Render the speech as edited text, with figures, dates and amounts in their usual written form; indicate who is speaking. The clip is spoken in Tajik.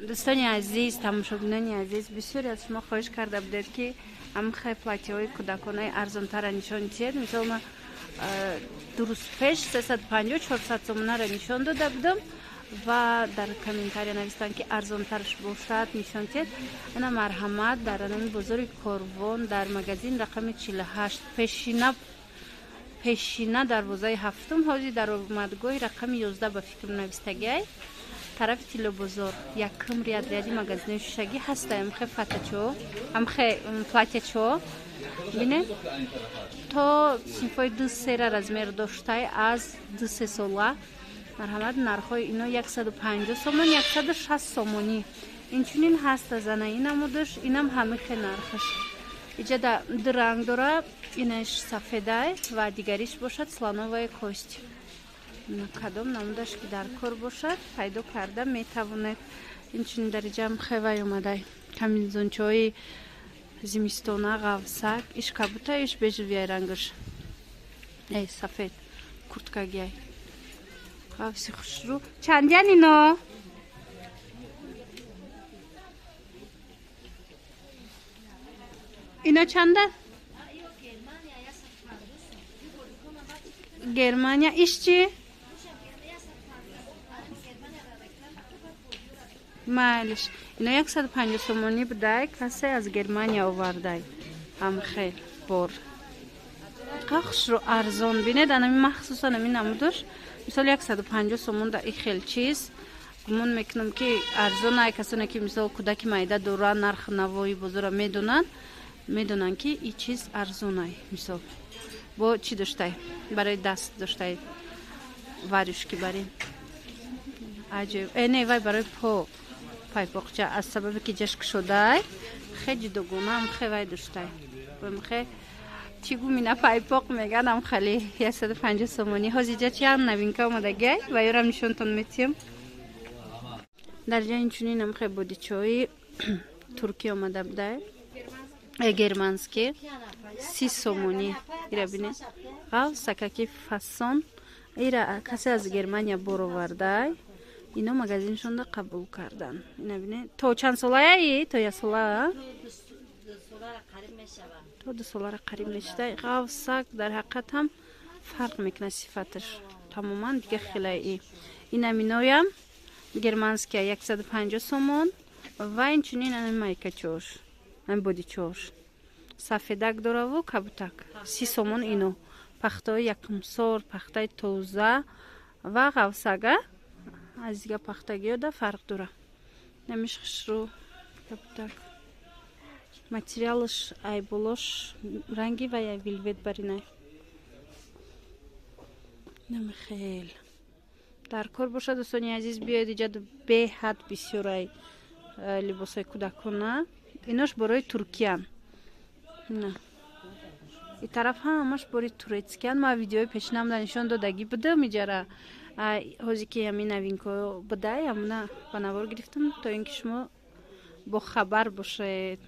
Speaker 1: Дӯстони азиз, тамошобинони азиз, бисёре аз шумо хоҳиш карда будед, ки ҳамхе платьяҳои кӯдаконаи арзонтарра нишон диҳед. Мисол, ма 2 рӯз пеш 350-400 сомонара нишон дода будам ва дар комментария навистанд, ки арзонтарш бошад, нишон диҳед. Ана, марҳамат, дар анами бозори Корвон, дар магазин рақами 48, пешина пешина дарвозаи ҳафтум, ҳозир даромадгоҳи рақами 11 ба фикр навистагиай, тарафи Тиллобозор, якум ряд, ряди магазинои шишагӣ ҳаста. Амхе фатачо, амхе платьячо бине, то синфои ду сера размер доштай, аз 2-3 сола. Марҳамат, нархҳои ино 150 сомон, 160 сомонӣ. Инчунин ҳаста зана ин намудаш, инам ҳамихе нархаш. Иҷада ду ранг дора: инаш сафедай ва дигариш бошад слоновая кость. Кадом намудаш ки дар кор бошад, пайдо карда метавонед. Инчунин дар иҷам хевай омадай, комбинезончаҳои зимистона, ғавсак. Иш кабута, иш бежевый рангаш, э сафед курткагиай, ғавси хушрӯ. Чандян ино? Ино чанда? Германия. Иш чӣ? Майлиш, ино 150 сомонӣ будай, касе аз Германия овардай ҳамхел бор. Хушрӯ, арзон. Бинед, анами махсусан ами намудаш, мисол, 150 сомон да и хел чиз, гумон мекунам, ки арзон ай. Касоне ки, мисол, кӯдаки майда доранд, нархи навои бозора медонанд, медонанд, ки и чиз арзонай. Мисол, бо чӣ доштай, барои даст доштай, варюшки барин аҷоиб. Э, не, вай барои по пайпоқча, аз сабабе ки ҷашк шудай, хе ҷудогонаам хе вай доштай, хе чӣ гумина, пайпоқ меганам хали. 150 сомонӣ. Ҳозир ҷа чиам новинка омадагиай ва ёрам нишонтон метиҳам. Дар ҷа инчунинам хе бодичои туркӣ омада будай, германский, 30 сомонӣ. Ира бине, ғавсакаки фасон. Ира касе аз Германия бор овардай, ино магазиншонда қабул кардан. Ина бине, то чанд солаяи? То як сола, то 2 солара қариб мешуда. Ғавсак, дар ҳақиқат ҳам фарқ мекунад, сифаташ тамоман дига хелаи. Ина миноям германския, 150 сомон. Ва инчунин ами майкачош, ами бодичош сафедак дораву кабутак, 30 сомон. Ино пахтаҳои якумсор, пахтаи тоза ва ғавсага, аз дига пахтагиёда фарқ дора. Намиш хушрӯ, кабутак, материалаш айболош ранги ва я вельвет баринай. Намихел дар кор бошад, дӯстони азиз, биёед, иҷад беҳад бисёрай либосҳои кӯдакона. Инош борои туркиян, и тараф ҳамаш бори турецкиян. Ма видеои пешинамда нишон додагӣ будам иҷара. Ҳозир ки ҳамин новинко будай, ҳамуна ба навор гирифтам, то ин ки шумо бохабар бошед.